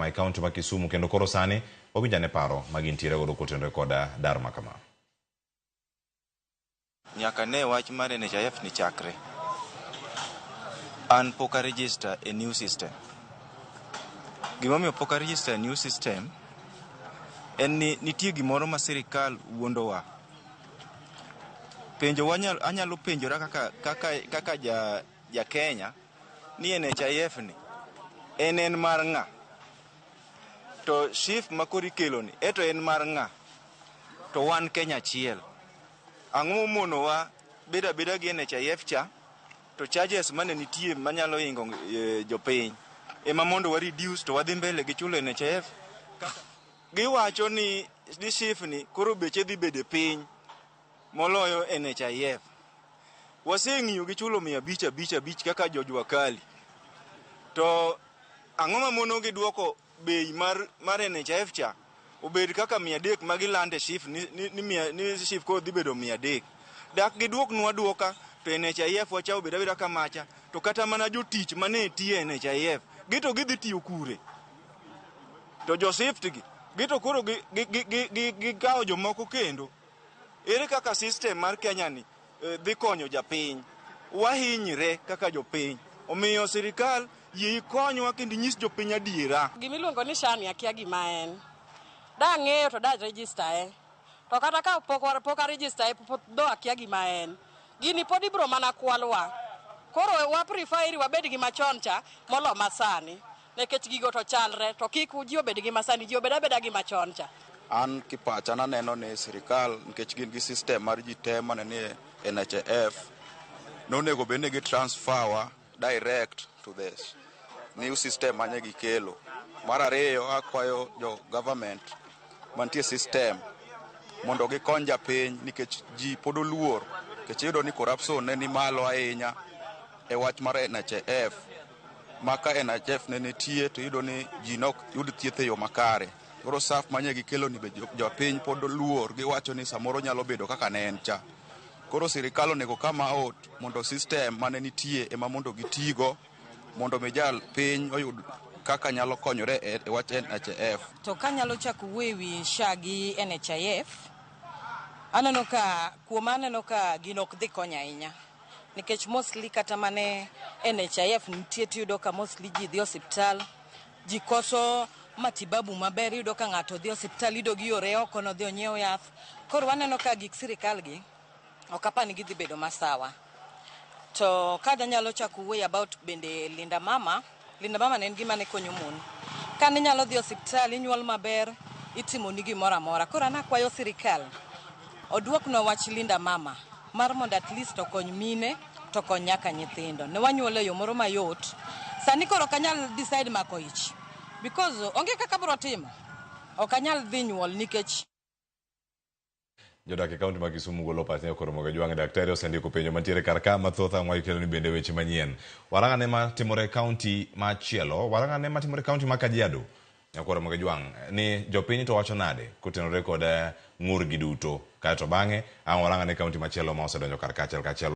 E kaunti ma Kisumu kendo koro sani wawinj ane paro ma gintiere godo kotenore kod dar ma kama. Nyaka ne wach mar NHIF ni chakre, an pok a register e new system. Gimomiyo pok a register e new system en ni nitie gimoro ma sirikal wuondowa. Penjo wanyalo, anyalo penjora kaka ja Kenya ni NHIF ni en mar ng'a? To SHIF ma koro ikelo ni eto en mar ng'a? To wan Kenya achiel. Ang'o momonowa bedo abeda gi NHIF cha to charges mane nitie manyalo hingo jopiny ema mondo wa reduce to wadhi mbele gi chulo NHIF. Giwacho ni SHIF ni koro beche dhi bedo piny moloyo NHIF. Waseng'iyo gi chulo 500 5 5 kaka jojua kali. To ang'o mamono gi duoko bei mar NHIF cha obed kaka 300 ma gilande SHIF ni SHIF koro dhi bedo 300. Dak giduoknwa aduoka to NHIF wacha obed abeda kamacha to kata mana jotich mane tiyo e NHIF gito gidhi tiyo kure? To jo SHIF gi gito koro gikawo jomoko kendo. Ere kaka system mar Kenya ni dhi konyo japiny? Wahinyre kaka jopiny. Omiyo sirikal yie ikonywa kendo inyis jopiny adiera. Gimiluongo ni SHA ni akia gima en. Dang'eyo to da register e. To kata ka pok a register e do akia gima en. Gini pod ibro mana kwalwa. Koro wa prefer iri wabed gi machon cha molo masani. Nikech gigo to chalre to kik ji obed gi masani, ji obed abeda gi machon cha. An kipacha naneno ni sirikal nikech gin gi system mar ji te mane ni e NHIF nonego bed ni gi transfer wa direct to the new system mane gikelo. Mar ariyo akwayo jo government mantie system mondo gikony japiny nikech ji pod oluor nikech iyudo ni corruption ne ni malo ahinya e wach mar NHIF ma ka NHIF ne nitie to iyudo ni ji nok yud thieth e yo makare. Koro SHA manye gikelo ni be jopiny pod oluor giwacho ni samoro nyalo bedo kaka ne en cha. Koro sirikal onego come out mondo system mane nitie ema mondo gitigo mondo mi jal piny oyud kaka nyalo konyore e wach NHIF. To kanyalo chako wuoyo ewi SHA gi NHIF, aneno ka kuoma aneno ka gino ok dhi konyo ahinya. Nikech mostly kata mane NHIF nitie tiyudo ka mostly ji dhi osiptal, ji koso matibabu maber, iyudo ka ng'ato dhi osiptal iyudo giore oko nodhi onyiew yath. Koro waneno ka gik sirikal gi ok apar ni gidhi bedo masawa. To ka anyalo chako wuoyo about bende Linda Mama, Linda Mama ne en gima ne konyo mon. Kane inyalo dhi osiptal inyuol maber, itimoni gimoro amora. Koro an akwayo sirikal oduoknwa wach Linda Mama mar mondo at least okony mine to okony nyaka nyithindo. Ne wanyuol e yo moro mayot. Sani koro ok anyal decide mako ich because onge kaka abiro timo. Ok anyal dhi nyuol nikech Jodak e kaunti ma Kisumu golo pachgi koro mogo jwang' daktari osendiko penjo mantiere kar ka mathoth ang' wakelo ni bende weche manyien. Warang ane matimore e kaunti machielo, warang ane matimore e kaunti ma Kajiado. Nyakwar Ramogi Jwang' ni jopiny to wacho nade kotenore kod ng'ur gi duto. Kaeto bang'e ang' warang ane kaunti machielo ma osedonjo kar ka achiel kachiel.